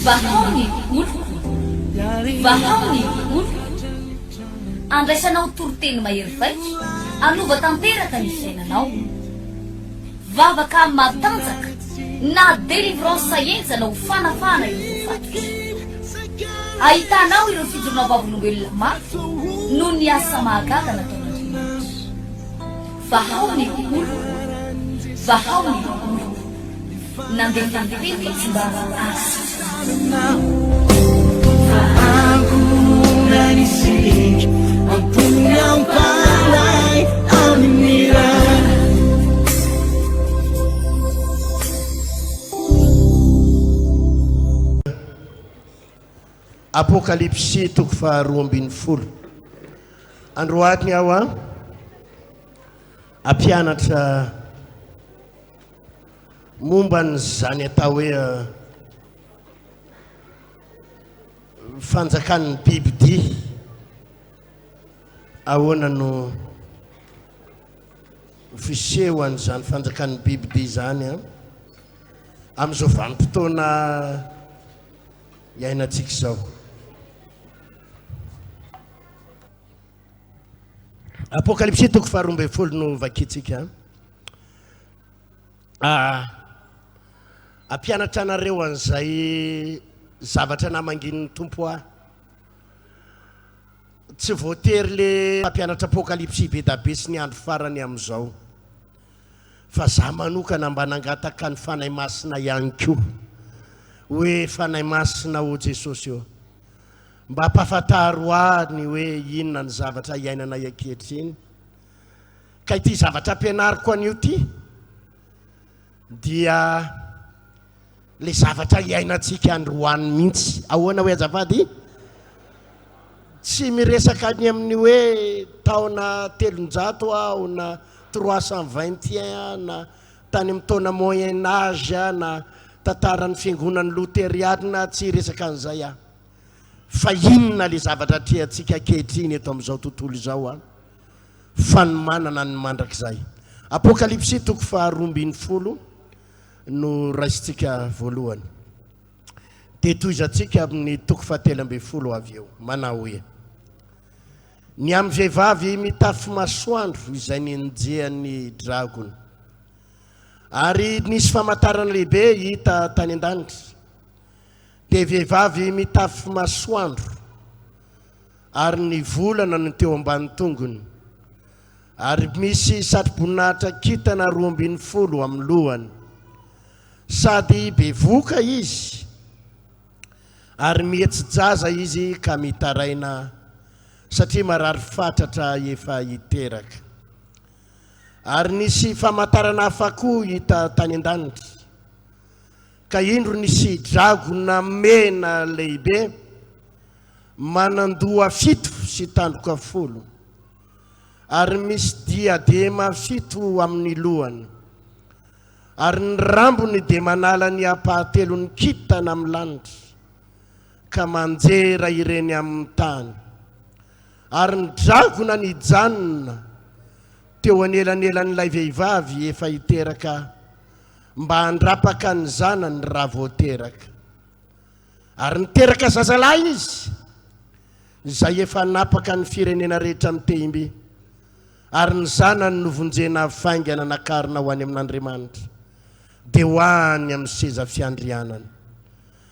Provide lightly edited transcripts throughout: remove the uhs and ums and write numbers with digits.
Vahao ny oloko, vahao ny oloko. Andraisanao toriteny mahery vaika, hanova tanteraka ny fiainanao. Vavaka matanjaka na délivrance henjana ho fanafahana ireo voafatotra. Ahitanao ireo fijoroana vavolombelona mafy noho ny asa mahagaga nataon'Andriamanitra. Vahao ny oloko, vahao ny oloko. Nandefa ny peniko tsy mba hahasitrana. Apokalypsy toko faharoa ambin'ny folo. Androany aho a hampianatra momba an'izany atao hoe fanjakan'ny bibidia. Ahoana no fisehoan'izany fanjakan'ny bibidia izany a amin'izao vanim-potoana iainantsika izao. Apokalypsy toko faharoa ambin'ny folo no vakintsika. Ah, hampianatra anareo an'izay zavatra namangian'ny Tompo ahy. Tsy voatery le mpampianatra apokalypsy be da be sy ny andro farany amin'izao. Fa za manokana mba nangataka ny Fanahy Masina ihany koa. Hoe Fanahy Masina ô Jesosy ô. Mba ampafantaro ahy ny hoe inona ny zavatra iainanay ankehitriny. Ka ity zavatra ampianariko anio ity dia le zavatra iainantsika androany mihitsy. Ahoana hoe azafady? Tsy miresaka ny amin'ny hoe taona 300 aho na 321 na tany amin'ny taona moyen âge na tantaran'ny fiangonan'ny loterianina, tsy hiresaka an'izay aho. Fa inona le zavatra atrehantsika ankehitriny eto amin'izao tontolo izao an? Fanomanana ny mandrakizay. Apokalypsy toko faharoa ambin'ny folo no raisintsika voalohany. Dia tohizantsika amin'ny toko fahatelo ambin'ny folo avy eo. Manao hoe, Ny amin'ny vehivavy mitafy masoandro izay nenjehan'ny dragona. Ary nisy famantarana lehibe hita tany an-danitra. Dia vehivavy mitafy masoandro, ary ny volana no teo ambany tongony, ary misy satroboninahitra kintana 12 amin'ny lohany. Sady bevohoka izy, ary mihetsi-jaza izy ka mitaraina, satria marary fatratra efa hiteraka. Ary nisy famantarana hafa koa hita tany an-danitra. Ka indro nisy dragona mena lehibe, manan-doha fito sy tandroka folo, ary misy diadema fito amin'ny lohany, ary ny rambony dia manala ny ampahatelon'ny kintana amin'ny lanitra, ka manjera ireny amin'ny tany. Ary ny dragona nijanona teo anelanelan'ilay vehivavy efa hiteraka mba handrapaka ny zanany raha vao teraka. Ary niteraka zazalahy izy, izay efa hanapaka ny firenena rehetra amin'ny tehim-by, ary ny zanany novonjena avy faingana nakarina ho any amin'Andriamanitra, dia ho any amin'ny seza fiandrianany.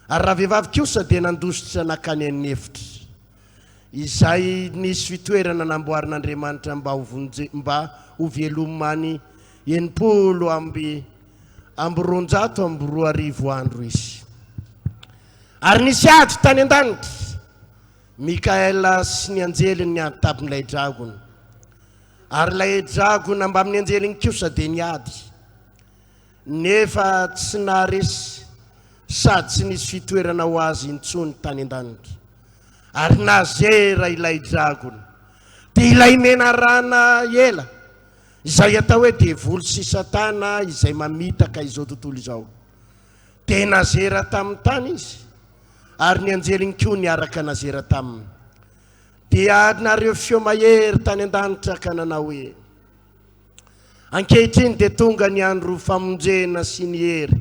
Ary ravehivavy kosa dia nandositra nankany an'efitra, izay nisy fitoerana namboarin'Andriamanitra mba ho vonje, mba ho velomany 260 andro izy. Ary nisy ady tany an-danitra, Mikaela sy ny anjeliny niady tamin'ilay dragona. Ary ilay dragona mbamin'ny anjeliny kosa dia niady, nefa tsy naharesy sady tsy nisy fitoerana ho azy intsony tany an-danitra. Ary nazera ilay dragona, dia ilay menarana ela, Izay atao hoe devoly sy satana izay mamitaka izao tontolo izao. Dia nazera tamin'ny tany izy, ary ny anjeliny koa niaraka nazera taminy. Dia nareo feo mahery tany an-danitra ka nanao hoe, Ankehitriny dia tonga ny andro famonjena sy ny hery.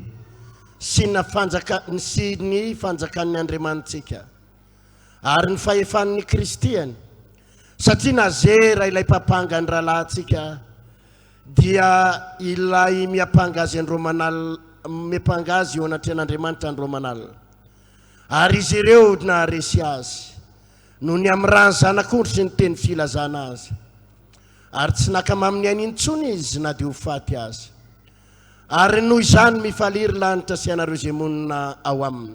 sy ny fanjaka sy ny fanjakan'ny Andriamanitsika ary ny fahefan'ny Kristiany, satria nazera ilay mpampanga ny rahalahintsika, dia ilay miampanga azy andro aman'alina, miampanga azy eo anatrehan'Andriamanitra andro aman'alina. Ary izy ireo naharesy azy, noho ny amin'ny ràn'ny Zanak'ondry sy ny teny filazana azy. Ary tsy naka mamin'ny ainy intsony izy na dia ho faty aza. Ary noho izany mifalia ry lanitra sy ianareo izay monina ao aminy.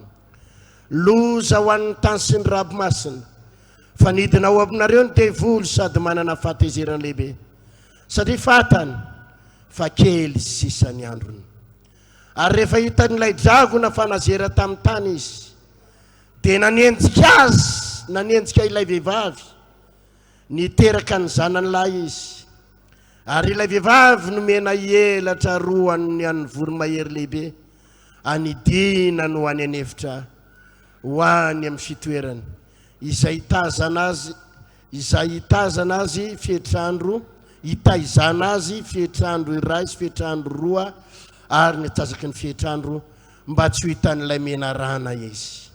Loza ho an'ny tany sy ny ranomasina, fa nidina ao aminareo ny devoly sady manana fahatezerana lehibe, satria fantany fa kely sisa ny androny. Ary rehefa hitan'ilay dragona fa nazera tamin'ny tany izy, dia nanenjika azy, nanenjika ilay vehivavy, Niteraka ny zanany lahy izy, ary ilay vehivavy nomena elatra roan'ny an'ny voromahery lehibe, anidinany ho any an'efitra, ho any amin'ny fitoerany, izay hitazana azy, izay hitazana azy fetr'andro, hitaizana azy fetr'andro iray sy fetr'andro roa ary ny antsasaky ny fetr'andro, mba tsy ho hitan'ilay menarana izy.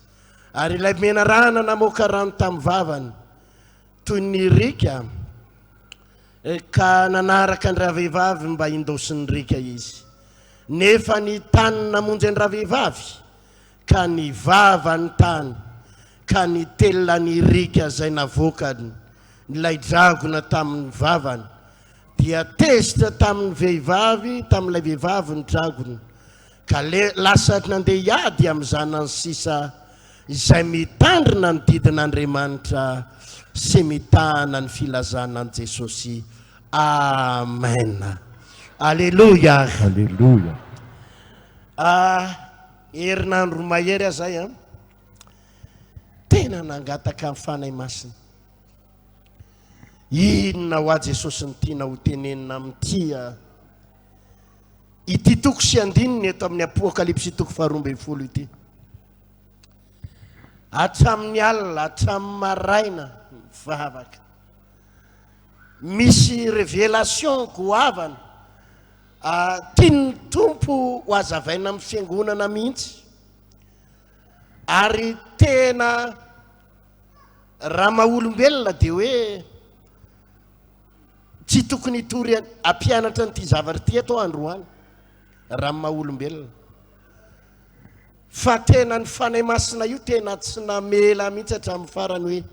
Ary ilay menarana namoaka rano tamin'ny vavany, toy ny riaka, ka nanaraka an-dravehivavy mba hindaosin'ny riaka izy. Nefa ny tany namonjy an-dravehivavy, ka nivava ny tany, ka nitelina ny riaka izay navoakany ilay dragona tamin'ny vavany, Dia tezitra tamin'ny vehivavy, tamin'ilay vehivavy ny dragona, ka lasa nandeha hiady amin'ny zanany sisa izay mitandrina ny didin'Andriamanitra sy mitana ny filazana an'i Jesosy. Amen. Aleloia. Aleloia. Ah, herinandro mahery aza zay an. Tena nangataka ny Fanahy Masina. Inona hoa Jesosy no tiana ho tenenina amin'ity ity toko sy andininy eto amin'ny Apokalypsy toko faharoa ambin'ny folo ity? Hatramin'ny alina, hatramin'ny maraina, mivavaka. Misy révélation goavana tian'ny Tompo ho hazavaina amin'ny fiangonana mihitsy. Ary tena Raha maha olombelona dia hoe tsy tokony hitory hampianatra an'ity zavatra ity eto aho androany raha ny maha olombelona. Fa tena ny Fanahy Masina io tena tsy namela mihitsy hatramin'ny farany hoe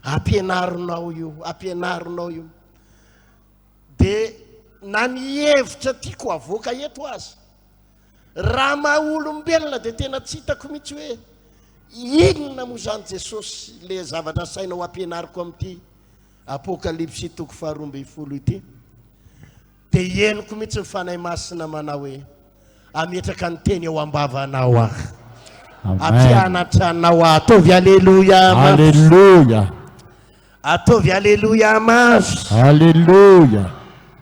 ampianarinao io, ampianarinao io. Dia na ny hevitra tiako avoaka eto aza Raha maha olombelona dia tena tsy hitako mihitsy hoe inona moa izany Jesosy le zavatra asainao ampianariko amin'ity Apokalypsy toko faha-12 ity. Dia henoko mihitsy ny Fanahy Masina manao hoe ametraka ny teny eo am-bavanao aho. Ampianatra anao aho. Ataovy aleloia mafy. Aleloia. Ataovy aleloia mafy. Aleloia.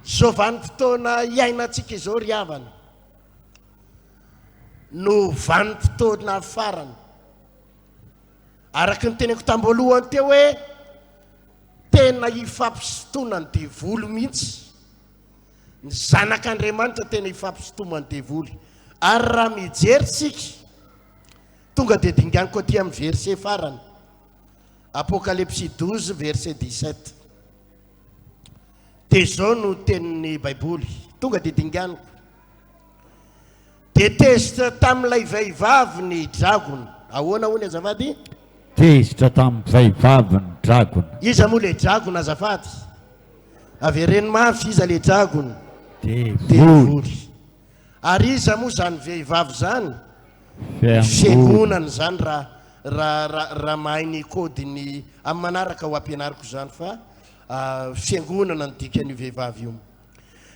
Izao vanim-potoana iainantsika izao ry havana no vanim-potoana farany. Araka ny teniko tamboalohany teo hoe tena hifampisintonan'ny ny devoly mihitsy. Ny zanak'Andriamanitra tena hifampisintoman'ny devoly. Ary raha mijery tsika, tonga dia dinganiko aty amin'ny verset farany. Apokalypsy 12 verset 17. Dia izao no tenin'ny Baiboly, tonga dia dinganiko. Dia tezitra tamin'ilay vehivavy ny dragona. Ahoana hono azafady? Tezitra tamin'ny vehivavy ny dragona. Iza moa ilay dragona azafady? Avereno mafy, iza ilay dragona? Devoly. Ary iza moa izany vehivavy izany? Fiangonana izany raha raha raha raha mahay ny code ny amin'ny manaraka ho ampianariko izany fa fiangonana ny dikan'io vehivavy io.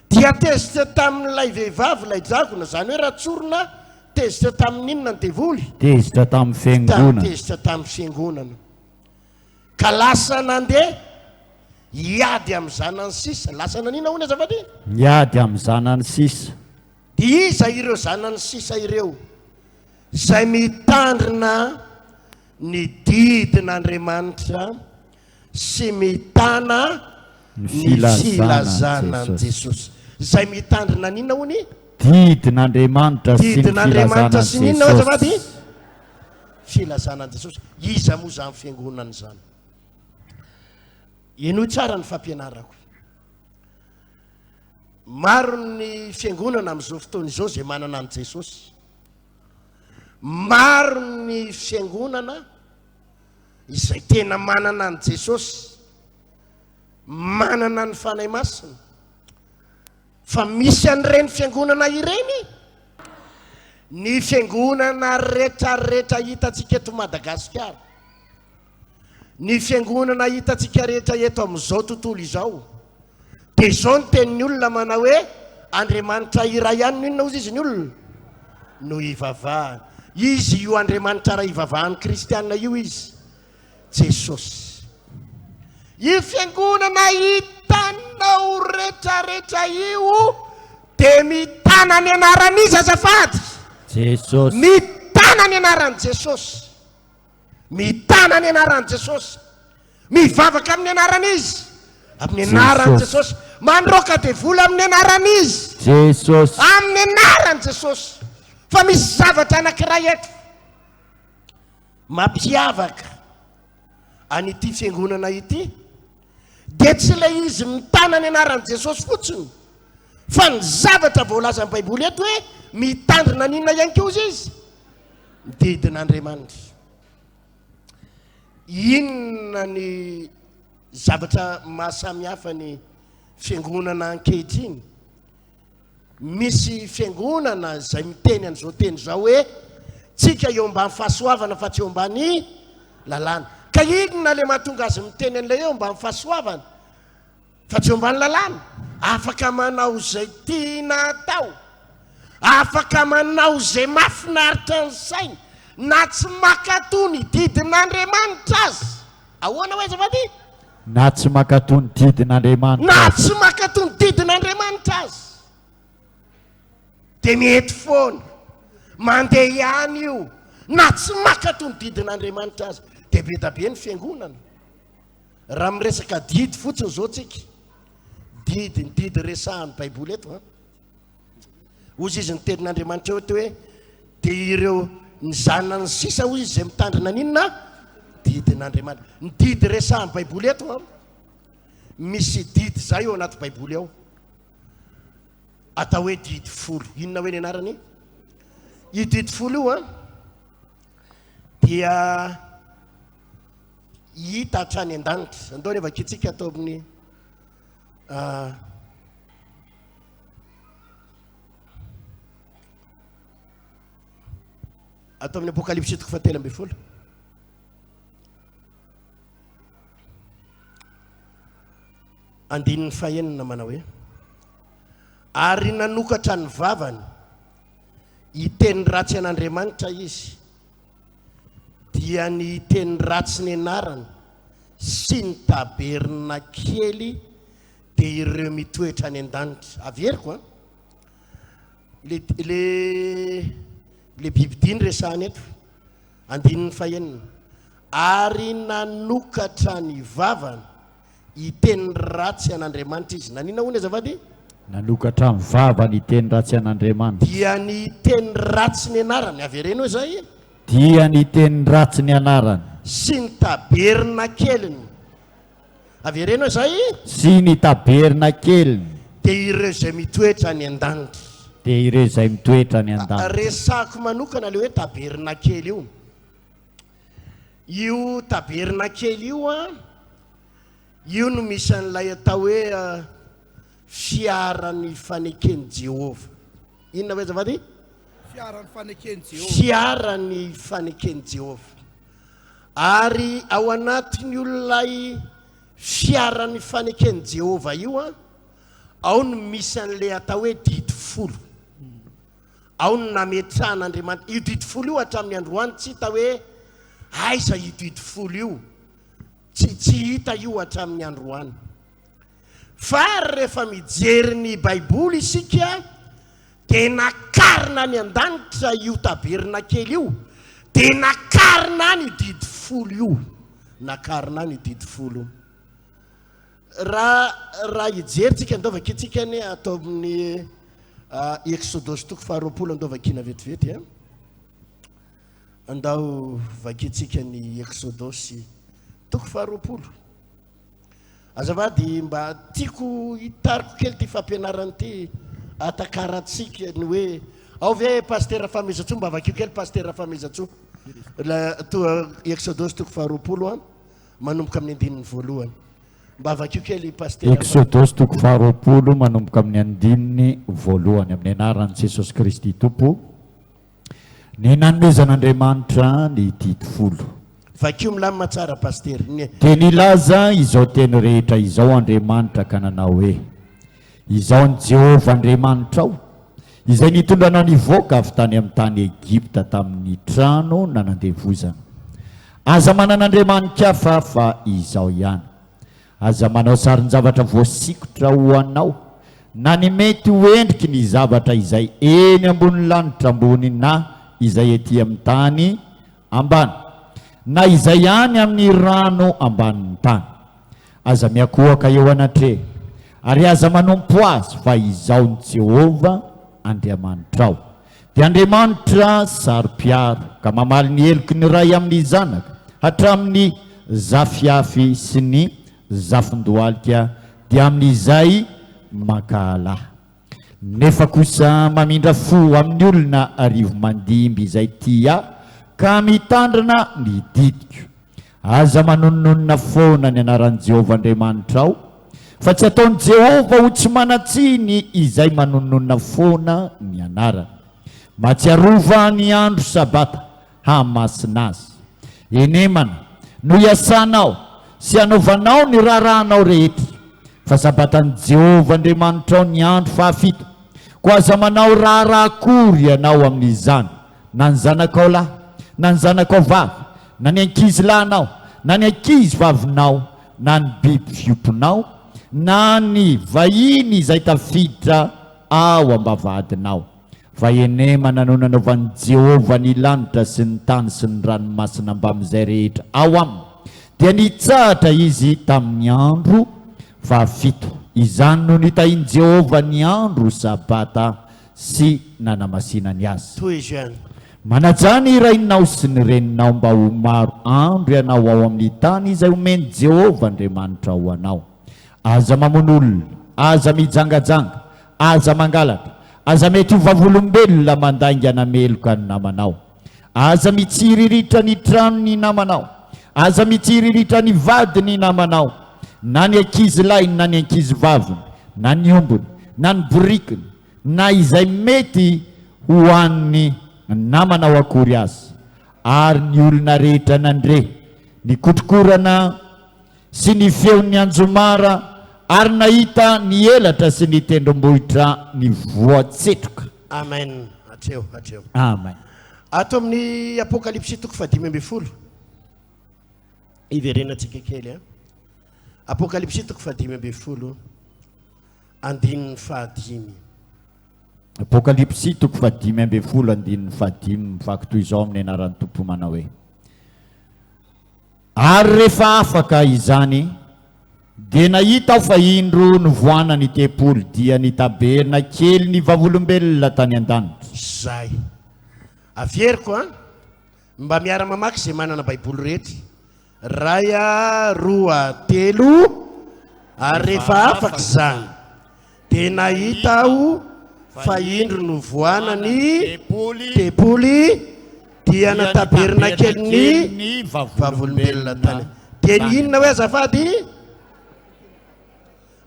Dia tezitra tamin'ilay vehivavy ilay dragona, izany hoe raha tsorina tezitra tamin'inona ny devoly? Tezitra tamin'ny fiangonana. Tezitra tamin'ny fiangonana. Ka lasa nandeha hiady amin'ny zanany sisa. Lasa nanina hono azafady? Niady amin'ny zanany sisa. Dia iza ireo zanany sisa ireo? Izay mitandrina ny didin'Andriamanitra sy mitana ny filazana an'i Jesosy. Izay mitandrina an'inona hono? Didin'Andriamanitra sy ny Didin'Andriamanitra sy ny filazana inona an'i azafady? Jesosy. Filazana an'i Jesosy. Iza moa izany fiangonana izany? Henoy tsara ny fampianarako. Maro ny fiangonana amin'izao fotoana izao izay manana an'i Jesosy. Maro ny fiangonana izay tena manana an'i Jesosy, manana ny Fanahy Masina. Fa misy an'ireny fiangonana ireny, ny fiangonana rehetrarehetra hitantsika eto Madagasikara, ny fiangonana hitantsika rehetra eto amin'izao tontolo izao, dia izao ny tenin'ny olona manao hoe Andriamanitra iray ihany no inona hozy izy ny olona? No ivavahana. Izy io Andriamanitra iray ivavahan'ny kristiana io izy. Jesosy. Io fiangonana hitanao retraretra io dia mitana ny anaran'iza azafady? Jesosy. Mitana ny anaran'i Jesosy. Mitana ny anaran'i Jesosy. Mivavaka amin'ny anaran'izy. Amin'ny anaran'i Jesosy. Mandroaka devoly amin'ny anaran'izy. Jesosy. Amin'ny anaran'i Jesosy. Fa misy zavatra anankiray eto. Mampiavaka an'ity fiangonana ity dia tsy ilay izy mitana ny anaran'i Jesosy fotsiny fa ny zavatra voalazan'ny Baiboly eto hoe mitandrina n'inona ihany koa ozy izy? Ny didin'Andriamanitra. Inona ny zavatra mahasamihafa ny fiangonana ankehitriny? Misy fiangonana izay miteny an'izao teny izao hoe, Tsika eo ambany fahasoavana fa tsy eo ambany lalàna. Ka inona ilay mahatonga azy miteny an'ilay hoe eo ambany fahasoavana fa tsy eo ambany lalàna? Afaka manao izay tiana atao. Afaka manao izay mahafinaritra ny sainy na tsy mankatò ny didin'Andriamanitra aza. Ahoana hoe azafady? Na tsy mankatò ny didin'Andriamanitra Na aza. tsy mankatò ny didin'Andriamanitra aza. Dia mety foana. Mandeha ihany io. Na tsy mankatò ny didin'Andriamanitra aza. Dia be da be ny fiangonana. Raha miresaka didy fotsiny izao tsika. Didy, ny didy resahan'ny Baiboly eto an. Hozy izy ny tenin'Andriamanitra eo hoe dia ireo ny zanany sisa hozy izy izay mitandrina ny inona? Didin'Andriamanitra. Ny didy resahan'ny Baiboly eto an, misy didy izay ao anaty Baiboly ao. Atao hoe didy folo. Inona hoe ny anarany? Io didy folo io an dia hita hatrany an-danitra. Andao anie vakintsika atao amin'ny ah, Ato amin'ny Apokalypsy toko fahatelo ambin'ny folo. Andininy fahenina manao hoe ary nanokatra ny vavany hiteny ratsy an'Andriamanitra izy dia ny hiteny ratsy ny anarany sy ny tabernakely dia ireo mitoetra any an-danitra. Averiko an. Le le le bibidia no resahana eto. Andininy fahenina. Ary nanokatra ny vavany hiteny ratsy an'Andriamanitra izy. Naninona hono azafady? Nanokatra ny vavany hiteny ratsy an'Andriamanitra. Dia ny hiteny ratsy ny anarany. Avereno hoe izay. Dia ny hiteny ratsy ny anarany. Sy ny tabernakeliny. Avereno izay. Sy ny tabernakeliny. Dia ireo izay mitoetra any an-danitra. Dia ireo izay mitoetra any an-danitra. Resahako manokana ilay hoe tabernakely io. Io tabernakely io an, io no misy an'ilay atao hoe fiaran'ny faneken'i Jehovah. Inona hoe azafady? Fiaran'ny faneken'i Jehovah. Fiaran'ny faneken'i Jehovah. Ary ao anatin'io ilay fiaran'ny faneken'i Jehovah io an, ao no misy an'ilay atao hoe didy folo. Ao no nametrahan'Andriamanitra. Io didy folo io hatramin'ny androany tsy hita hoe aiza io didy folo io. Tsy tsy hita io hatramin'ny androany. Fa rehefa mijery ny Baiboly isika dia nakarina any an-danitra io tabernakely io, dia nakarina any io didy folo io, nakarina any io didy folo io. Raha raha hijery tsika, ndao vakintsika anie ato amin'ny. Eksodosy toko faharoapolo andao vakiana vetivety a. Andao vakintsika ny Eksodosy toko faharoapolo. Azafady mba tiako hitariko kely ity fampianarana ity atakarantsika ny hoe ao ve Pasitera Famezantsoa mba vakio kely Pasitera Famezantsoa la toa Eksodosy toko faharoapolo a manomboka amin'ny andininy voalohany. Mba vakio kely Pasitera. Eksodosy toko faharoapolo manomboka amin'ny andininy voalohany amin'ny anaran'i Jesosy Kristy Tompo. Ny nanomezan'Andriamanitra ny didy folo. Vakio milamina tsara Pasitera. Ny. Dia nilaza izao teny rehetra izao Andriamanitra ka nanao hoe, Izaho ny Jehovah Andriamanitrao, izay nitondra anao nivoaka avy tany amin'ny tany Egypta tamin'ny trano nanandevozana. Aza manana andriamani-kafa fa Izaho ihany. Aza manao sarin-javatra voasikotra ho anao, na ny mety ho endriky ny zavatra izay eny ambony lanitra ambony na izay ety amin'ny tany ambany, na izay any amin'ny rano ambanin'ny tany. Aza miankohoka eo anatrehany, ary aza manompo azy, fa Izaho ny Jehovah Andriamanitrao, dia Andriamanitra saro-piaro, ka mamaly ny heloky ny ray amin'ny zanaka, hatramin'ny zafiafy sy ny zafindohalika, dia amin'izay mankahala Ahy. Nefa kosa mamindra fo amin'ny olona arivomandimby izay tia Ahy ka mitandrina ny didiko. Aza manonononona foana ny anaran'i Jehovah Andriamanitrao, fa tsy ataon'i Jehovah ho tsy manan-tsiny izay manononona foana ny anarany. Mahatsiarova ny andro Sabata hahamasina azy. Henemana no hiasanao sy hanaovanao ny raharahanao rehetra, fa Sabatan'i Jehovah Andriamanitrao ny andro fahafito. Koa aza manao raharaha akory ianao amin'izany, na ny zanakao lahy, na ny zanakao vavy, na ny ankizilahinao, na ny ankizivavinao, na ny biby fiompinao, na ny vahiny izay tafiditra ao am-bavahadinao. Fa henemana no nanaovan'i Jehovah ny lanitra sy ny tany sy ny ranomasina mbamin'izay rehetra ao aminy, dia nitsahatra izy tamin'ny andro fahafito. Izany no nitahian'i Jehovah ny andro Sabata sy nanamasinany azy. Tohizo ihany. Manajà ny rainao sy ny reninao mba ho maro andro ianao ao amin'ny tany izay omen'i Jehovah Andriamanitrao ho anao. Aza mamono olona, aza mijangajanga, aza mangalatra, aza mety ho vavolombelona mandainga na meloka ny namanao. Aza mitsiriritra ny tranon'ny namanao, aza mitsiriritra ny vadin'ny namanao, na ny ankizilahiny na ny ankizivaviny, na ny ombiny, na ny borikiny, na izay mety ho an'ny namanao akory aza. Ary ny olona rehetra nandre ny kotrokorana sy ny feon'ny anjomara ary nahita ny elatra sy ny tendrombohitra nivoa-tsetroka. Amen. Hatreo, hatreo. Amen. Ato amin'ny Apokalypsy toko fahadimy ambin'ny folo. Iverenantsika kely a. Apokalypsy toko fahadimy ambin'ny folo, andininy fahadimy. Apokalypsy toko fahadimy ambin'ny folo andininy fahadimy mivaky toy izao amin'ny anaran'ny Tompo manao hoe: Ary rehefa afaka izany, dia nahita aho fa indro novohana ny tempoly, dia ny tabernakelin'ny vavolombelona tany an-danitra. Zay. Averiko an. Mba miara-mamaky izay manana Baiboly rehetra. Ray a, roa, telo. Ary rehefa afaka izany, dia nahita aho fa indro novohana ny tempoly, dia ny tabernakelin'ny vavolombelona tany. Dia ny inona hoe azafady?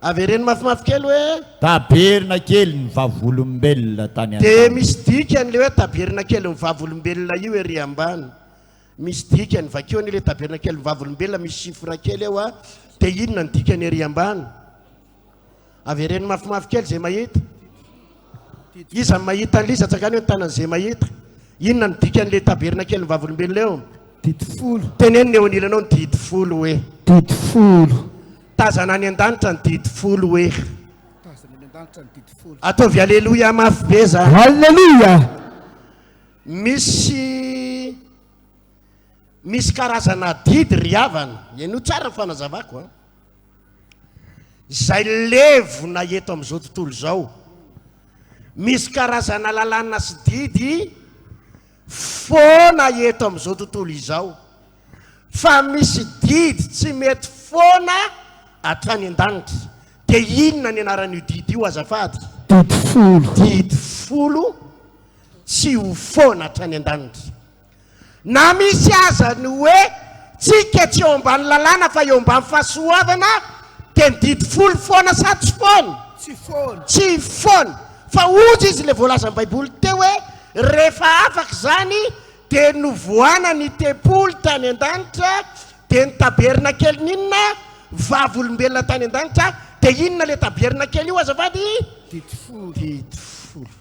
Avereno mafimafy kely hoe. Tabernakelin'ny vavolombelona tany Dia an-danitra. misy dikany ilay hoe tabernakelin'ny vavolombelona io ery ambany. Misy dikany, vakio anie ilay tabernakelin'ny vavolombelona, misy chiffre kely eo a. Dia inona ny dikany ery ambany? Avereno mafimafy kely izay mahita. Iza no mahita an'ilay izy? Atsangano eo ny tanan'izay mahita. Inona no dikan'ilay tabernakelin'ny vavolombelona eo? Didy folo. Teneno ny eo anilanao ny didy folo hoe. Didy folo. Tazana any an-danitra ny didy folo hoe. Tazana any an-danitra ny didy folo. Ataovy aleloia mafy be zany. Aleloia! Misy misy karazana didy ry havana. Henoy tsara ny fanazavako a. Izay levona eto amin'izao tontolo izao. Misy karazana lalàna sy didy foana eto amin'izao tontolo izao, fa misy didy tsy mety foana hatrany an-danitra. Dia inona ny anaran'io didy io azafady? Didy folo. Didy folo tsy ho foana hatrany an-danitra. Na misy aza ny hoe tsika tsy eo ambany lalàna fa eo ambany fahasoavana dia ny didy folo foana sa tsy foana? Tsy foana. Tsy foana. Fa hozy izy ilay voalazan'ny baiboly teo hoe rehefa afaka izany dia novohana ny tempoly tany an-danitra dia ny tabernakelin'ny inona? Vavolombelona tany an-danitra dia inona ilay tabernakely io azafady? Didy folo. Didy folo.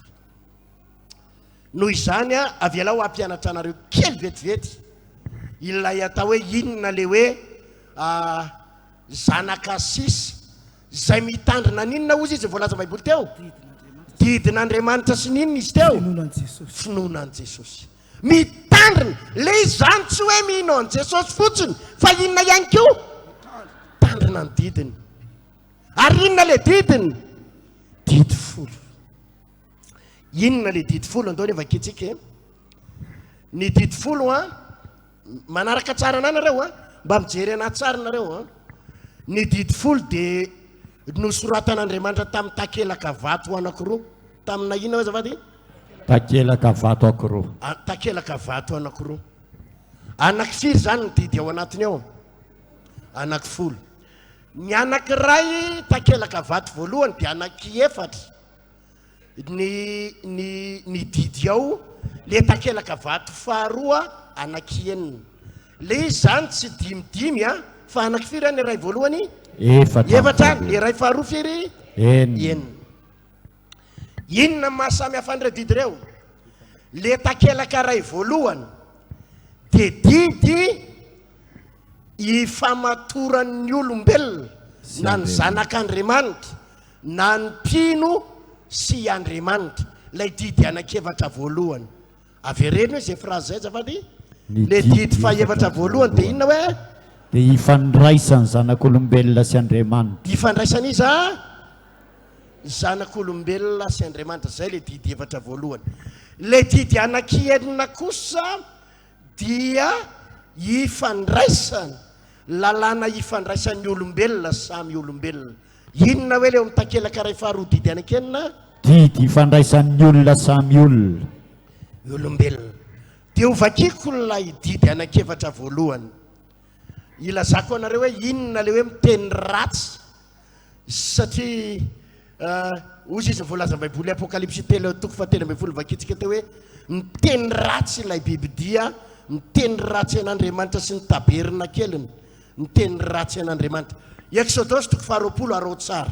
Noho izany, avelao hampianatra anareo kely vetivety ilay atao hoe inona ilay hoe zanaka sisa izay mitandrina ny inona hozy izy voalaza Baiboly teo? Didin'Andriamanitra sy ny inona izy teo? Finoana an'i Jesosy. Finoana an'i Jesosy. Mitandrina. Ilay izy izany tsy hoe mino an'i Jesosy fotsiny fa inona ihany koa? Mitandrina ny didiny. Ary inona ilay didiny? Didy folo. Inona ilay didy folo? Andao anie vakintsika e. Ny didy folo an, manaraka tsara anah nareo an, mba mijery anah tsara nareo an. Ny didy folo dia nosoratan'Andriamanitra tamin'ny takelaka vato anankiroa. Tamina inona hoe azafady? Takelaka vato ankiroa. Ah, takelaka vato anankiroa. Anankifiry izany ny didy ao anatiny ao? Anankifolo. Ny anankiray takelaka vato voalohany dia anankiefatra. Ny ny ny didy ao le takelaka vato faharoa anaky enina. Le izy zany tsy dimy dimy a, fa anaky firy a ny iray voalohany? Efatra. Efatra, ny iray faharoa firy? Enina. Enina. Inona ny maha samy hafa an'ireo didy ireo? Le takelaka iray voalohany dia didy ifamatoran'ny olombelona na ny zanak'Andriamanitra Na ny mpino sy i Andriamanitra. Ilay didy anankiefatra voalohany. Avereno hoe izay phrase izay azafady. Ny Ilay didy didy fahefatra voalohany dia inona hoe? Dia ifandraisan'ny zanak'olombelona sy Andriamanitra. Ifandraisan'iza? Zanak'olombelona sy Andriamanitra. Izay ilay didy efatra voalohany. Ilay didy anankienina kosa dia ifandraisana, lalàna ifandraisan'ny olombelona samy olombelona. Inona hoe le eo amin'ny takelaka iray faharoa didy anankienina? Didy ifandraisan'ny olona samy olona. Olombelona. Dia ho vakiko ilay didy anankiefatra voalohany. Ilazako anareo hoe inona le hoe miteny ratsy satria hozy izy voalazan'ny Baiboly Apokalypsy telo toko fahatelo ambin'ny folo vakintsika teo hoe miteny ratsy ilay bibidia, miteny ratsy an'Andriamanitra sy ny tabernakeliny. Miteny ratsy an'Andriamanitra. Eksodosy toko faharoapolo araho tsara.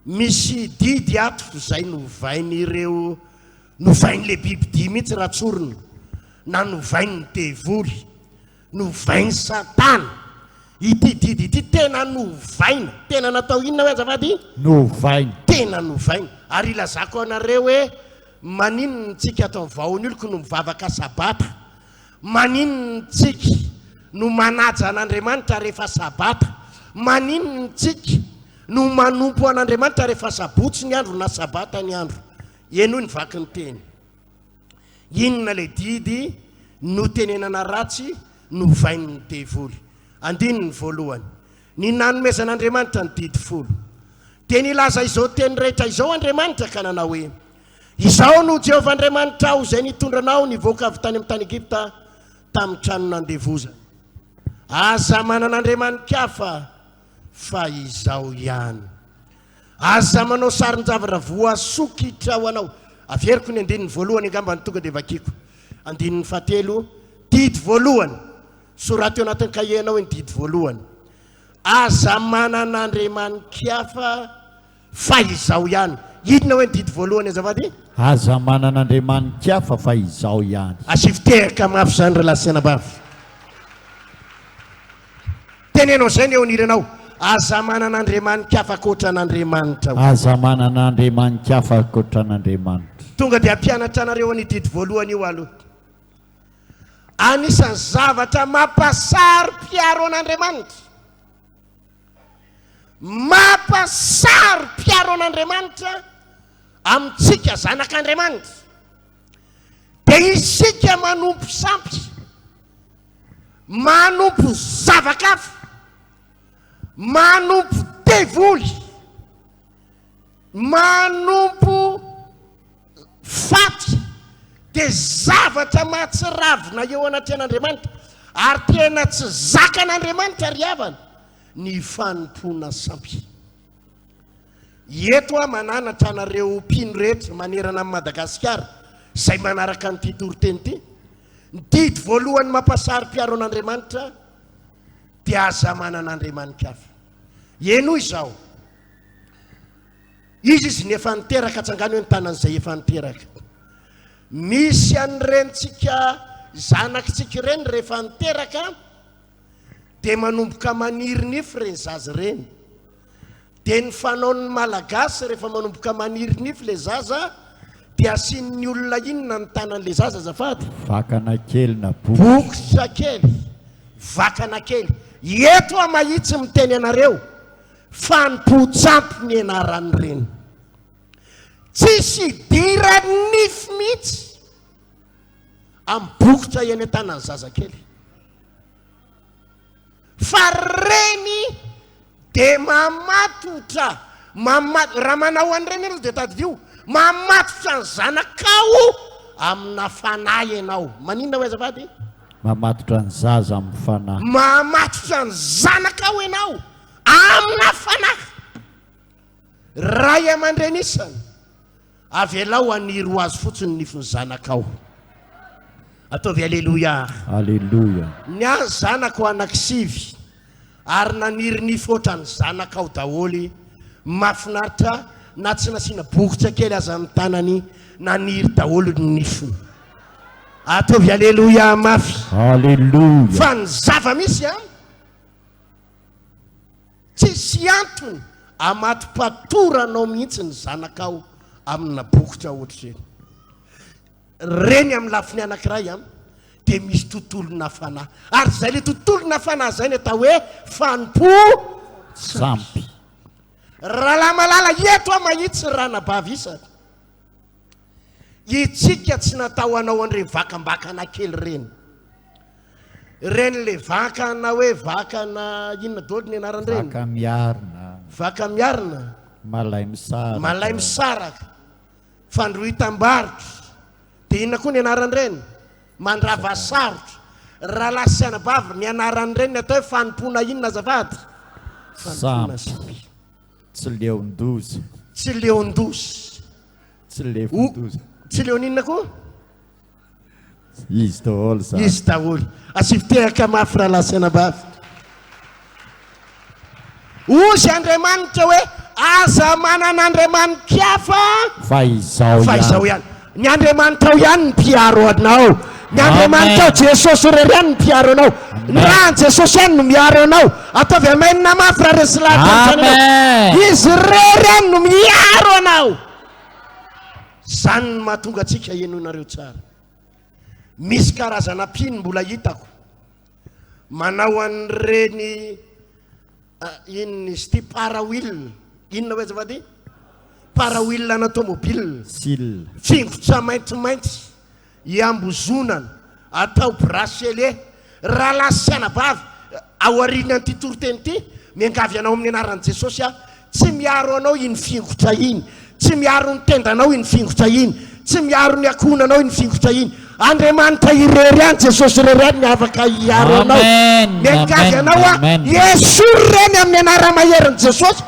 Misy didy ato izay novain'ireo novain'ilay bibidia mihitsy raha tsorina, na novain'ny devoly, novain'i Satana. Ity didy ity tena novaina, tena natao inona hoe azafady? Novaina. Tena novaina. Ary ilazako anareo hoe maninona tsika ato amin'ny vahoan'ny oloko no mivavaka sabata? Maninona tsika no manaja an'Andriamanitra rehefa Sabata? Maninona tsika no manompo an'Andriamanitra rehefa Sabotsy ny andro na Sabata ny andro? Henoy ny vaky ny teny. Inona ilay didy notenenana ratsy novain'ny devoly? Andininy voalohany. Ny nanomezan'Andriamanitra ny didy folo. Dia nilaza izao teny rehetra izao Andriamanitra ka nanao hoe, Izaho no Jehovah Andriamanitrao izay nitondra anao nivoaka avy tany amin'ny tany Egypta tamin'ny trano nandevozana. Aza manana andriamani-kafa fa Izaho ihany. Aza manao sarin-javatra voasokitra ho anao. Averiko ny andininy voalohany angamba no tonga dia vakiko. Andininy fahatelo, didy voalohany. Soraty eo anatin'ny kahienao ny didy voalohany. Aza manana andriamani-kafa Fa izaho ihany. Inona hoe ny didy voalohany azafady? Aza manana andriamani-kafa fa izaho ihany. Asivo tehaka mafy izany ry lahy sy anabavy. Teneno an'izay ny eo anilanao. Aza manana andriamani-kafa ankoatra an'Andriamanitra. Aza manana andriamani-kafa ankoatra an'Andriamanitra. Tonga dia hampianatra anareo an'io didy voalohany io aloha. Anisan'ny zavatra mampasaro-piaro an'Andriamanitra. Mampasaro-piaro an'Andriamanitra. amintsika zanak'Andriamanitra dia isika manompo sampy, manompo zava-kafa, manompo devoly, manompo faty dia zavatra mahatsiravina eo anatrehan'Andriamanitra ary tena tsy zakan'Andriamanitra ry havana ny fanompoana sampy. Eto aho mananatra anareo mpino rehetra manerana an'i Madagasikara izay manaraka an'ity toriteny ity, ny didy voalohany mampasaro-piaro an'Andriamanitra dia aza manana andriamani-kafa. Henoy izao. Iza izy ny efa niteraka? Atsangano hoe ny tanan'izay efa niteraka. Misy an'irentsika zanakitsika ireny rehefa niteraka dia manomboka maniry nify ireny zaza ireny. Dia ny fanaon'ny Malagasy rehefa manomboka maniry nify ilay zaza dia asian'ny olona inona ny tanan'ilay zaza azafady? Vakana kely na bokotra. Bokotra kely, vakana kely. Eto aho mahitsy miteny anareo, fanompoan-tsampy ny anaran'ireny. Tsisy idiran'ny nify mihitsy amin'ny bokotra eny an-tanan'ny zazakely. Fa reny dia mamatotra, mama, raha manao an'ireny ianao dia tadidio, mamatotra ny zanakao amina fanahy ianao. Maninona hoe azafady? Mamatotra ny zaza amin'ny fanahy. Mamatotra ny zanakao ianao amina fanahy. Ray aman-dreny isany, avelao haniry ho azy fotsiny ny nifin'ny zanakao. Ataovy Aleloia. Aleloia. Ny ahy zanako anaky ary naniry nify ohatran'ny zanakao daholo. Mahafinaritra na tsy nasiana bokotra kely aza ny tanany, naniry daholo ny nifiny. Ataovy Aleloia mafy. Aleloia. Fa ny zava-misy an, Tsisy antony amatopatoranao mihitsy ny zanakao amina bokotra ohatr'ireny. Reny amin'ny lafiny anankiray an, dia misy tontolona fanahy. Ary izay le tontolona fanahy izay ny atao hoe fanompoan-tsampy. Rahalahy malala, eto aho mahitsy ry ranabavy isany. Itsika tsy natao hanao an'ireny vakambakana kely ireny. Ireny le vakana hoe vakana inona daholo ny anaran'ireny? Vaka miarina. Vaka miarina. Malay misaraka. Malay misaraka. Fandrohitam-barotra. Dia inona koa ny anaran'ireny? Mandrava sarotra. Rahalahy sy anabavy, ny anaran'ireny ny atao hoe fanompoana inona azafady? Fanompoana sampy. Tsy leon-doza. Tsy leon-doza. Tsy lefon-doza. Tsy leon'inona koa? Izy daholo izany. Izy daholo. Asivo tehaka mafy rahalahy sy anabavy. Hozy Andriamanitra hoe aza manana andriamani-kafa fa izaho fa izaho ihany. Ny Andriamanitrao ihany ny mpiaro anao. Ny Andriamanitrao Jesosy irery ihany ny mpiaro anao. Ny ran'i Jesosy ihany no miaro anao. Ataovy amen mafy raha resy lahatra amin'izany ianao. Izy irery ihany no miaro anao. Izany no mahatonga antsika henoinareo tsara. Misy karazana mpino mbola hitako manao an'ireny inona izy ity parawheel, inona hoe azafady? Parawheel ana tomobile. Sil. Fingotra maintimainty iambozonana, atao bracelet. Rahalahy sy anabavy, aorian'ity toriteny ity, miangavy anao amin'ny anaran'i Jesosy aho, tsy miaro anao iny fingotra iny, tsy miaro ny tendanao iny fingotra iny, tsy miaro ny ankohonanao iny fingotra iny. Andriamanitra irery ihany, Jesosy irery ihany ny afaka hiaro anao. Miangavy anao aho, esory ireny amin'ny anara-maherin'i Jesosy,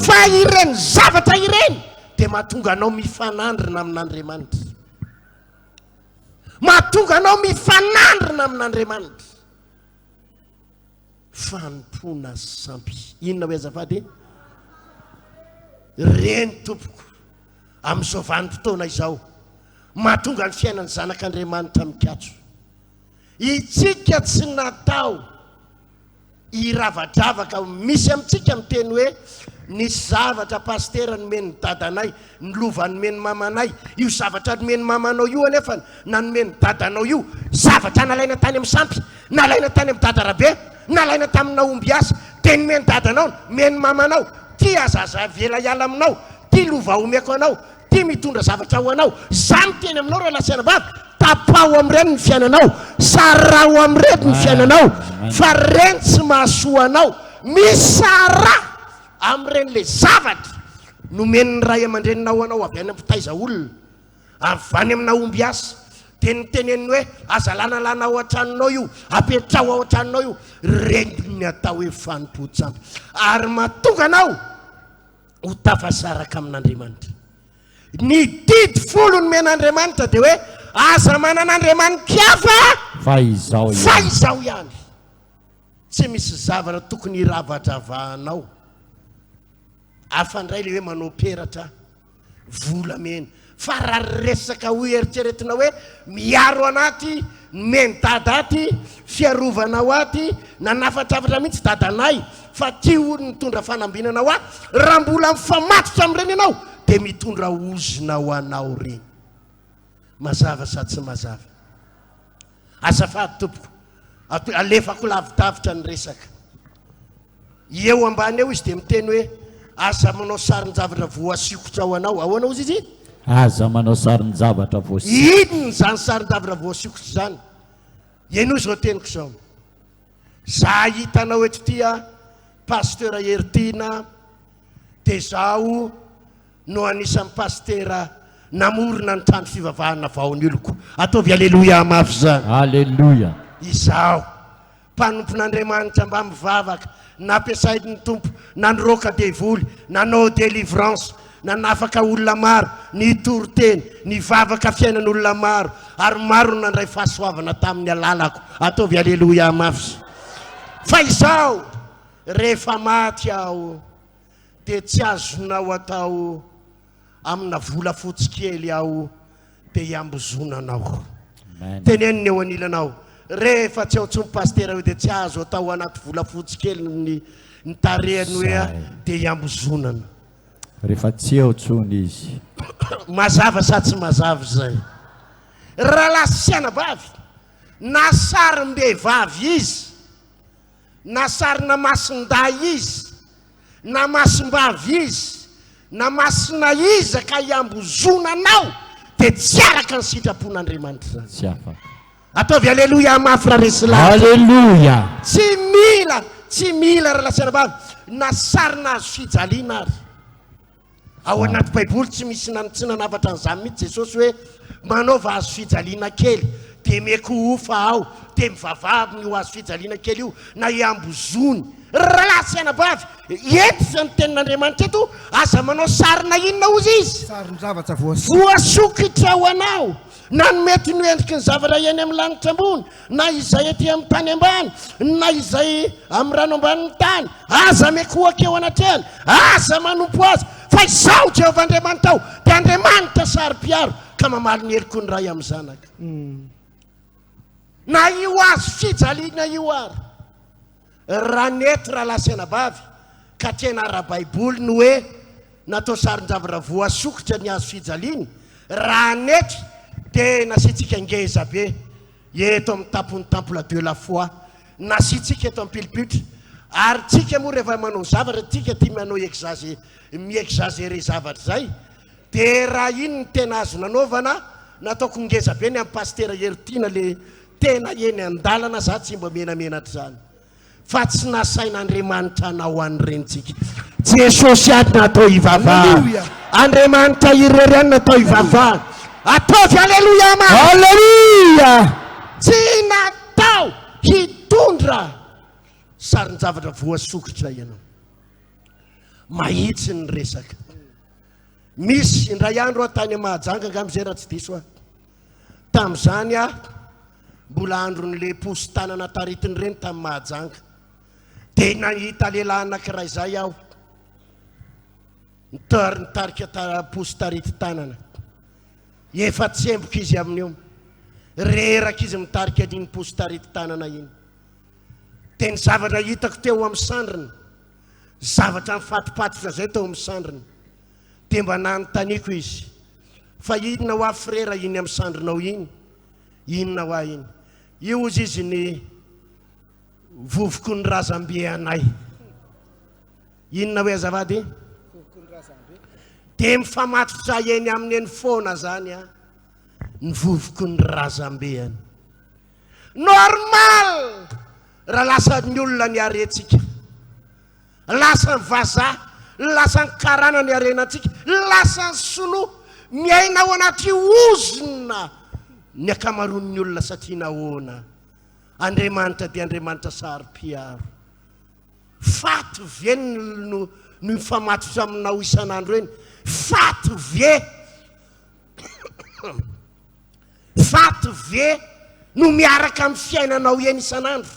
fa ireny zavatra ireny dia mahatonga anao mifanandrina amin'Andriamanitra. Mahatonga anao mifanandrina amin'Andriamanitra. Fanompoana sampy. Inona hoe azafady? Reny tompoko, amin'izao vanim-potoana izao, mahatonga ny fiainan'ny zanak'Andriamanitra mikatso. Itsika tsy natao Hiravadravaka, misy amintsika miteny hoe nisy zavatra pasitera nomen'ny dadanay, ny lova nomen'ny mamanay, io zavatra nomen'ny mamanao io anefa na nomen'ny dadanao io, zavatra nalaina tany amin'ny sampy, nalaina tany amin'ny dadarabe, nalaina tamina ombiasy, dia nomen'ny dadanao, nomen'ny mamanao, ty aza aza avela hiala aminao, ty lova omeko anao. Ty mitondra zavatra ho anao. Za miteny aminao rahalahy sy anabavy, tapaho amin'ireny ny fiainanao, saraho amin'ireny ny fiainanao, fa reny tsy mahasoa anao. Misaraha amin'ireny le zavatra nomen'ny ray aman-dreninao anao avy any amin'ny mpitaiza olona, avy any amina ombiasy, dia niteneniny hoe aza alanalana ao an-tranonao io, apetraho ao an-tranonao io. Reny ny atao hoe fanompoan-tsampy. Ary mahatonga anao ho tafasaraka amin'Andriamanitra. Ny didy folo nomen'Andriamanitra dia hoe aza manana andriamani-kafa Fa izaho fa ihany. izaho ihany. Tsy misy zavatra tokony hiravadravahanao. Hafa indray ilay hoe manao peratra volamena. Fa raha resaka ho eritreretina hoe miaro anaty, nomen'i dada aty, fiarovana ho aty, nanafatrafatra mihitsy dadanay fa ty hono nitondra fanambinana ho ahy, raha mbola mifamatotra amin'ireny ianao dia mitondra ozona ho anao ireny. Mazava sa tsy mazava? Azafady tompoko, alefako lavidavitra ny resaka. Eo ambany eo izy dia miteny hoe, Aza manao sarin-javatra voasikotra ho anao. Ahoana hozy izy? Aza manao sarin-javatra voasikotra. Inona izany sarin-javatra voasikotra izany? Henoy izao teniko izao. Za hitanao eto ity a, Pasteur Heritiana, dia zaho no anisan'ny pasitera namorona ny trano fivavahana Vaonioloko. Ataovy Aleloia mafy izany. Aleloia. Izaho. Mpanompon'Andriamanitra mba mivavaka, nampiasain'ny Tompo nandroaka devoly, nanao délivrance, nanafaka olona maro, nitory teny, nivavaka fiainan'olona maro, ary maro no nandray fahasoavana tamin'ny alalako. Ataovy Aleloia mafy. Fa izao, rehefa maty aho, dia tsy azonao atao amina volafotsy kely aho dia hiambozonanao. Teneno ny eo anilanao, rehefa tsy ao intsony pasitera io dia tsy azo atao anaty volafotsy kely ny ny tarehiny hoe dia hiambozonana. Rehefa tsy eo intsony izy. Mazava sa tsy mazava izay? Rahalahy sy anabavy, na sarim-behivavy izy, na sarina masindahy izy, na masimbavy izy, na masina iza ka hiambozona anao dia tsy araka ny sitrapon'Andriamanitra izany. Tsy afaka. Ataovy aleloia mafy raha resy lahatra. Aleloia. Tsy mila, tsy mila rahalahy sy anabavy, na sarina hazo fijaliana ary. Ao anaty baiboly tsy misy na tsy nanafatra an'izany mihitsy Jesosy hoe manaova hazo fijaliana kely dia miekohofa ao dia mivavaha amin'io hazo fijaliana kely io na hiambozony. Rahalahy sy anabavy, eto izany tenin'Andriamanitra eto, aza manao sarina inona hozy izy? Sarin-javatra voasokitra. Voasokitra ho anao. Na ny mety no endriky ny zavatra eny amin'ny lanitra ambony, na izay ety amin'ny tany ambany, na izay amin'ny rano ambanin'ny tany, aza mikohaka eo anatrehany, aza manompo azy, fa Izaho Jehovah Andriamanitrao dia Andriamanitra saro-piaro, ka mamaly ny heloky ny ray amin'ny zanaka. Na io hazo fijaliana io ary, raha nety rahalahy sy anabavy, ka tena ara-baiboly ny hoe natao sarin-javatra voasokitra ny hazo fijaliana, raha nety dia nasiantsika ngeza be eto amin'ny tampon'ny temple de la foi, nasiantsika eto amin'ny pilipitra, ary tsika moa rehefa manao zavatra tsika tia manao exage, mi-exagerer zavatra izay, dia raha iny no tena azo nanaovana, nataoko ngeza be ny an'i Pasitera Heritiana le tena eny an-dalana, za tsy mba menamenatra izany. Fa tsy nasain'Andriamanitra hanao an'ireny tsika. Jesosy ihany natao hivavahana. Andriamanitra irery ihany natao hivavahana. Ataovy aleloia mafy. Aleloia! Tsy natao hitondra sarin-javatra voasokitra ianao. Mahitsy ny resaka. Misy indray andro aho tany Mahajanga angamba izay raha tsy diso aho. Tamin'izany aho mbola andron'le posy tanana taritiny ireny tany Mahajanga. Dia nahita lehilahy anankiray izay aho. Nitar- nitarika ta- posy tarity tanana. Efa tsemboka izy amin'io. Reraka izy mitarika an'iny posy tarity tanana iny. Dia ny zavatra hitako teo amin'ny sandriny, zavatra nifatopatotra izay teo amin'ny sandriny. Dia mba nanontaniako izy, fa inona hoa frera iny amin'ny sandrinao iny? Inona hoa iny? Io hozy izy ny vovoky ny razambe anay. Inona hoe azafady? Dia mifamatotra eny aminy eny foana zany an, ny vovoky ny razambeany. Normal raha lasan'ny olona ny harentsika. Lasan'ny vazaha, lasan'ny karana ny harenantsika, lasan'ny sinoa. Miaina ao anaty ozona ny ankamaroan'ny olona satria nahoana? Andriamanitra dia Andriamanitra saro-piaro. Faty ve no no mifamatotra aminao isan'andro eny? Faty ve? Faty ve no miaraka amin'ny fiainanao eny isan'andro?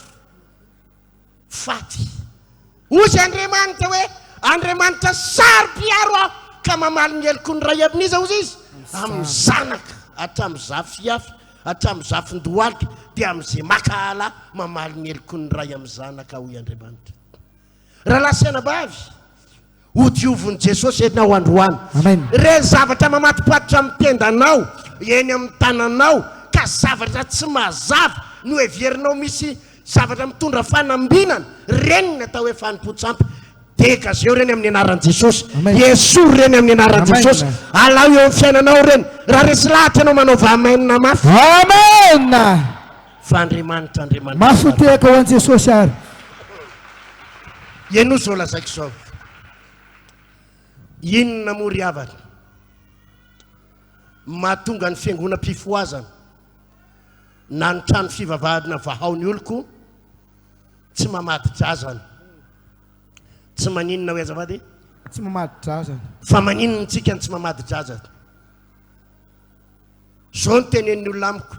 Faty. Hozy Andriamanitra hoe, Andriamanitra saro-piaro aho ka mamaly ny heloko ny ray amin'iza hozy izy? Amin'ny zanaka, hatramin'ny zafiafy, hatramin'ny zafin-dohalika, dia amin'izay mankahala mamaly ny heloky ny ray amin'ny zanaka hoy Andriamanitra. Rahalahy sy anabavy, hodiovin'i Jesosy ianao androany. Amen. Ireny zavatra mamatopatotra amin'ny tendanao, eny amin'ny tananao, ka zavatra tsy mazava no heverinao misy zavatra mitondra fanambinana, ireny ny atao hoe fanompoan-tsampy. Degageo ireny amin'ny anaran'i Jesosy. Amen. Esory ireny amin'ny anaran'i Amen. Jesosy. Alao eo amin'ny fiainanao ireny. Raha resy lahatra ianao manaova amen mafy. Amen. Fa Andriamanitra Andriamanitra Mafy tsara. tehaka ho an'i Jesosy ary. Henoy izao lazaiko izao. Inona moa ry havana mahatonga ny fiangonam-pifohazana na ny trano fivavahana vahao ny oloko tsy mamadi-drazana? Tsy maninona hoe azafady? Tsy mamadi-drazana. Fa maninona tsika no tsy mamadi-drazana? Zao no tenenin'ny olona amiko.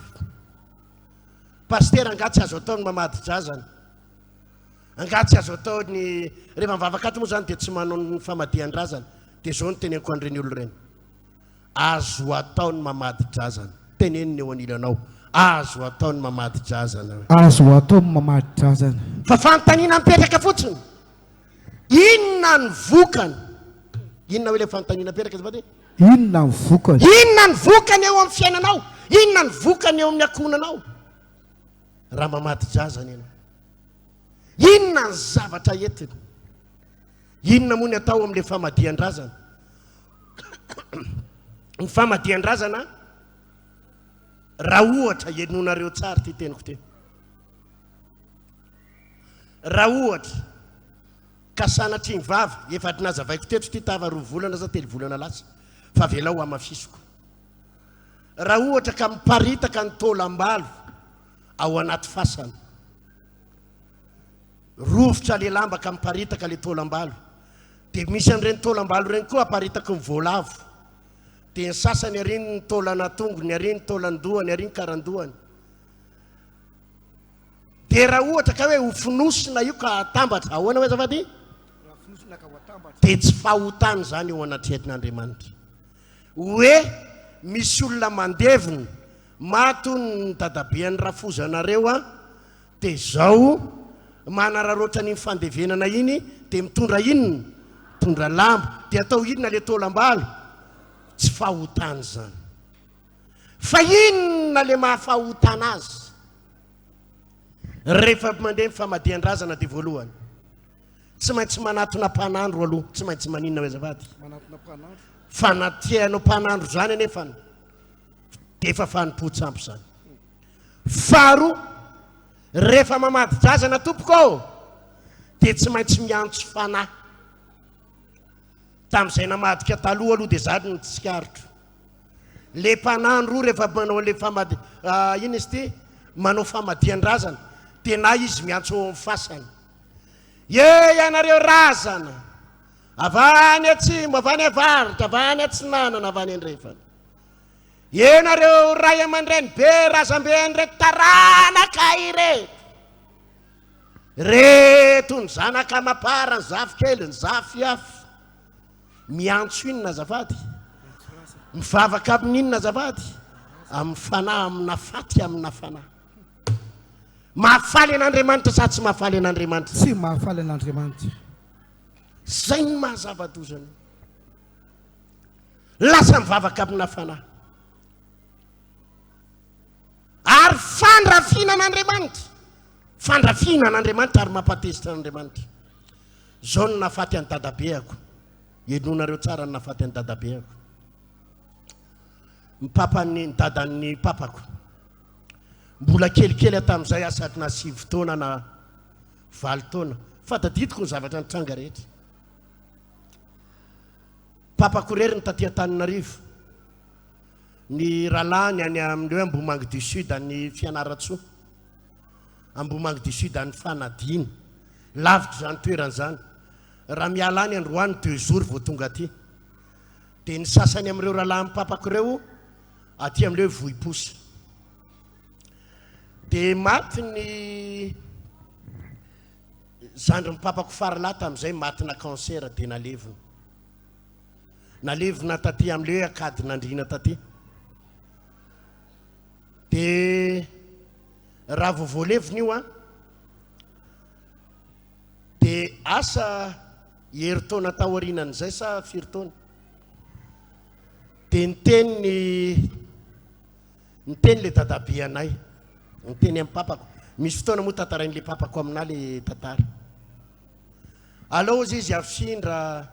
Pasitera angaha tsy azo atao ny mamadi-drazana? Angaha tsy azo atao ny rehefa mivavaka ato moa zany dia tsy manao ny famadihan-drazana. Dia zao no teneniko an'ireny olona ireny. Azo atao ny mamadi-drazana. Teneno ny eo anilanao. Azo atao ny mamadi-drazana. Azo atao ny mamadi-drazana. Fa fanontaniana mipetraka fotsiny. Inona ny vokany? Inona hoe ilay fanontaniana mipetraka azafady? Inona ny vokany? Inona ny vokany eo amin'ny fiainanao? Inona ny vokany eo amin'ny ankohonanao? Raha mamadi-drazana ianao. Inona ny zavatra entiny? Inona moa ny atao amin'ilay famadihan-drazana? Ny famadihan-drazana, raha ohatra, henoinareo tsara ity teniko ity. Raha ohatra ka sanatria ny vava, efa nazavaiko teto ity tava roa volana sa telo volana lasa, fa avelao hamafisiko. Raha ohatra ka miparitaka ny taolam-balo ao anaty fasana, Rovitra le lamba ka miparitaka le taolambalo. Dia misy an'ireny taolambalo ireny koa aparitaky ny voalavo. Dia ny sasany ary ny taolana tongony, ary ny taolan-dohany, ary ny karandohany. Dia raha ohatra ka hoe ho fonosina io ka atambatra, ahoana hoe azafady? Dia tsy fahotana izany eo anatrehan'Andriamanitra. Hoe misy olona mandevina, maty hono ny dadabean'ny rafozanareo an, Dia izao, manararaotra an'iny fandevenana iny dia mitondra inona? Mitondra lamba. Dia atao inona ilay taolam-balo? Tsy fahotana izany. Fa inona ilay maha fahotana azy? Rehefa mandeha ny famadihan-drazana dia voalohany, tsy maintsy manatona mpanandro aloha, tsy maintsy maninona hoe azafady? Manatona mpanandro. Fanatrehanao mpanandro izany anefa dia efa fanompoan-tsampy izany. Faharoa, rehefa mamadi-drazana tompoko ô, dia tsy maintsy miantso fanahy. Tamin'izay namadika taloha aloha dia zany no tsikaritro. Le mpanandro rehefa manao le famadi ah, ina izy ity? Manao famadihan-drazana dia na izy miantso ao amin'ny fasana. Ye ianareo razana, avy any atsimo, avy any avaratra, avy any atsinanana, avy any andrefana. Ianareo ray aman-dreny be razambe an'ireto taranaka ireto. Reto ny zanaka amam-para, ny zafikely, ny zafiafy. Miantso inona azafady? Mivavaka amin'ny inona azafady? Amin'ny fanahy, amina faty, amina fanahy. Mahafaly an'Andriamanitra sa tsy mahafaly an'Andriamanitra? Tsy mahafaly an'Andriamanitra. Zay ny maha zava-doza an'io. Lasa mivavaka amina fanahy. Ary fandrafiana an'Andriamanitra. Fandrafiana an'Andriamanitra ary mampatezitra an'Andriamanitra. Zao no nahafaty an'i dadabeako. Henoinareo tsara ny nahafaty an'i dadabeako. Ny papan'ny, ny dadan'ny papako. Mbola kelikely aho tamin'izay, asa na sivy taona na valo taona. Fa tadidiko ny zavatra nitranga rehetra. Papako irery ny taty Antananarivo. Ny rahalahiny any amin'ny hoe Ambohimangy du Sud any Fianarantsoa. Ambohimangy du Sud any Fanadina. Lavitra izany toerana izany. Raha miala any androany deux jours vao tonga aty. Dia ny sasany amin'ireo rahalahin'ny papako ireo aty amin'ilay hoe Vohiposa. Dia maty ny zandrin'ny papako faralahy tamin'izay matina cancer dia nalevina. Nalevina taty amin'ilay hoe Ankadinandriana taty. Dia raha vao voalevina io an, dia asa herintaona taorianan'izay sa firy taona, dia niteny ny niteny le dadabe anay, niteny amin'ny papako. Misy fotoana moa tantarain'le papako aminà le tantara. Alao hozy izy afindra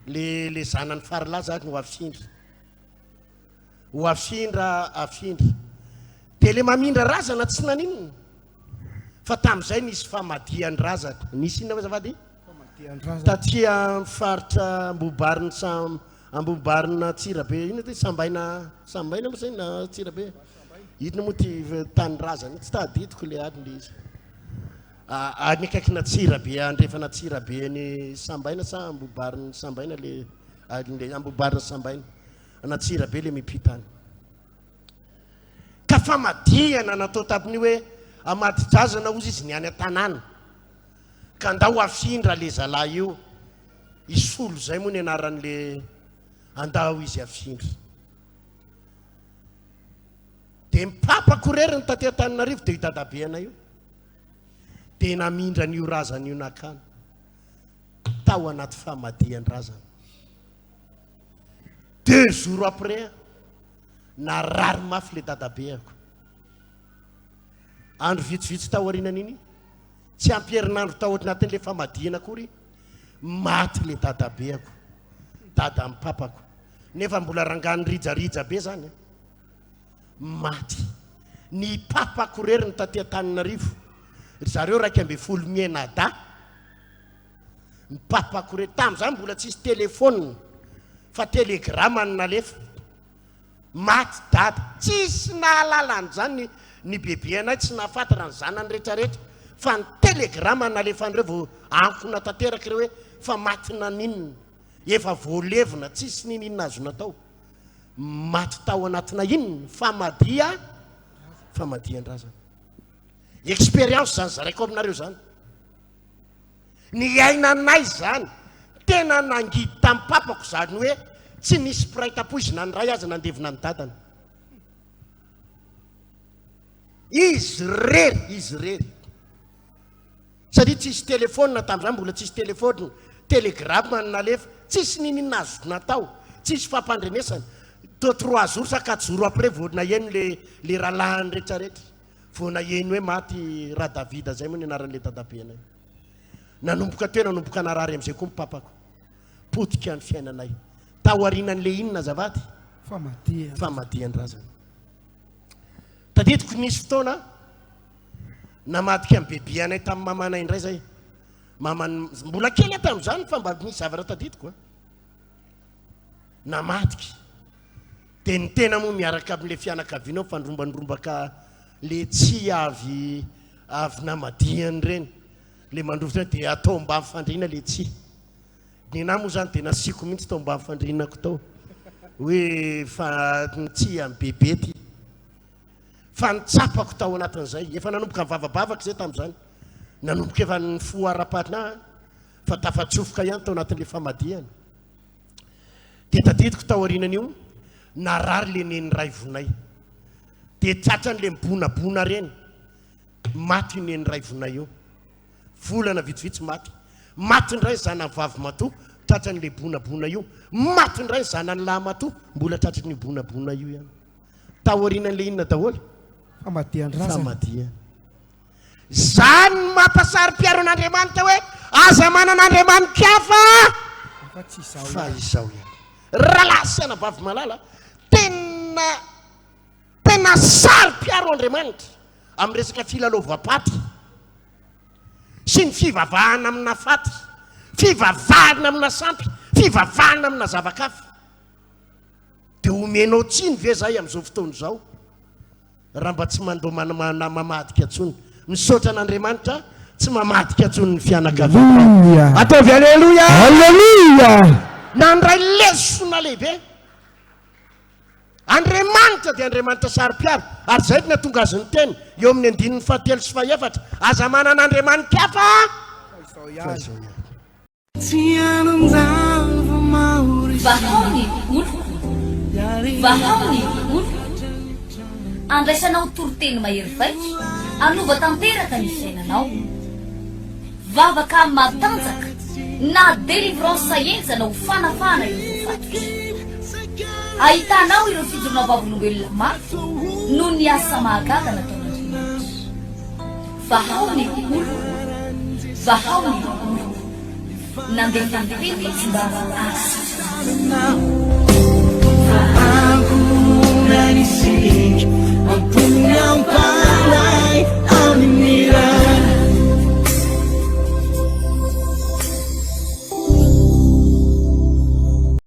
le le zanany faralahy zany ho afindra. Ho afindra afindra. Dia le mamindra razana tsy naninona. Fa tamin'izay nisy famadihan-drazana. Nisy inona azafady? Famadihan-drazana. Taty amin'ny faritra Ambohibarina Sam Ambohibarina Antsirabe inona ty Sambaina Sambaina moa zay na Antsirabe? Inona moa ty tany razana tsy tadidiko le any le izy. Any akaikin'Antsirabe andrefan'Antsirabe any Sambaina sa Ambohibarina Sambaina le le Ambohibarina Sambaina an'Antsirabe le mipita any. Ka famadihana natao tamin'io hoe amadidrazana hozy izy ny any an-tanàna. Ka ndao afindra le zalahy io, Isolo zay moa ny anaran'le andao izy afindra. Dia ny papako irery ny taty Antananarivo dia io dadabe anay io. Dia namindra an'io razana io nakany tao anaty famadihan-drazana. Deux jours après, narary mafy le dadabeako. Andro vitsivitsy taorianan'iny, tsy ampy herinandro tao anatin'le famadihana akory, maty le dadabeako, dadan'ny papako. Nefa mbola rangahy nirijarija be zany. Maty. Ny papako irery ny taty Antananarivo. Ry zareo 11 mianadahy. Ny papako irery. Tamin'izany mbola tsisy telephone fa telegrama no nalefa. Maty dada. Tsisy nahalala an'izany ny ny bebe anay tsy nahafantatra ny zanany rehetra rehetra fa ny telegrama nalefan'ireo vao ankona tanteraka ireo hoe fa maty naninona. Efa voalevina tsisy niniana azo natao. Maty tao anatina inona? Famadia famadian-drazana. Expérience izany zaraiko aminareo izany. Niainanay izany. Tena nangidy tamin'ny papako izany hoe tsy nisy mpiray tampoizina ny ray aza nandevina ny dadany. Izy irery, izy irery. Satria tsisy telephone tamin'izany, mbola tsisy telephone, telegrame no nalefa, tsisy niniana azo natao, tsisy fampandrenesana. Toa trois jours sa quatre jours après vao naheno le le rahalahiny rehetra rehetra. Vao naheno hoe maty Radavida zay moa ny anaran'le dadabenay. Nanomboka teo nanomboka narary am'izay koa ny papako. Potika ny fiainanay. Taorianan'le inona azafady? Famadihana. Famadihan-drazana. Tadidiko nisy fotoana namadika ny bebe anay tamin'ny mamanay indray zay. Maman mbola kely aho tamin'izany fa mba nisy zavatra tadidiko a. Namadika. Dia ny tena moa miaraka amin'ilay fianakaviana ao fandrombandrombaka le tsihy avy avy namadihany ireny. Le mandrovitra dia atao ambany fandriana le tsihy. Ny anahy moa zany dia nasiako mihitsy tao ambany fandrianako tao hoe fa ny tsihy an'i bebe ty. Fa ny tsapako tao anatin'izay, efa nanomboka nivavabavaka izay tamin'izany, nanomboka efa nifoha ara-panahy fa tafatsofoka ihany tao anatin'ilay famadihana. Dia tadidiko tao aorianan'io, narary le neny raivonay. Dia tratran'le mibonabona reny, maty io neny raivonay io. Volana vitsivitsy maty. Maty indray ny zanany vavy matoa, tratran'le bonabona io. Maty indray ny zanany lahy matoa, mbola tratran'io bonabona io ihany. Taorianan'le inona daholo? Famadihan-drazana. Famadihana. Zany no mampasaro-piaro an'Andriamanitra hoe aza manana andriamani-kafa. Fa tsy izaho Fa ihany. izaho ihany. Rahalahy sy anabavy malala, tena tena saro-piaro Andriamanitra amin'ny resaka filalaovam-paty sy ny fivavahana amina faty, fivavahana amina sampy, fivavahana amina zava-kafa. Dia omenao tsiny ve izahay amin'izao fotoana izao? Raha mba tsy mandoa mamadika intsony. Misaotra an'Andriamanitra tsy mamadika intsony ny fianakavianao. Ataovy Aleloia! Aleloia! Nandray lesona lehibe. Andriamanitra dia Andriamanitra saro-piaro ary izay no nahatonga azy niteny eo amin'ny andininy fahatelo sy fahefatra, aza manana andriamani-kafa Fa izao fa izao ihany. ihany. Vahao ny oloko, vahao ny oloko. Andraisanao toriteny mahery vaika, hanova tanteraka ny fiainanao. Vavaka matanjaka na délivrance henjana ho fanafahana ireo voafatotra. Ahitanao ireo fijoroana vavolombelona mafy noho ny asa mahagaga nataon'Andriamanitra. Vahao ny oloko, vahao ny oloko. Nandefa ny teny izy mba hahasitrana azy.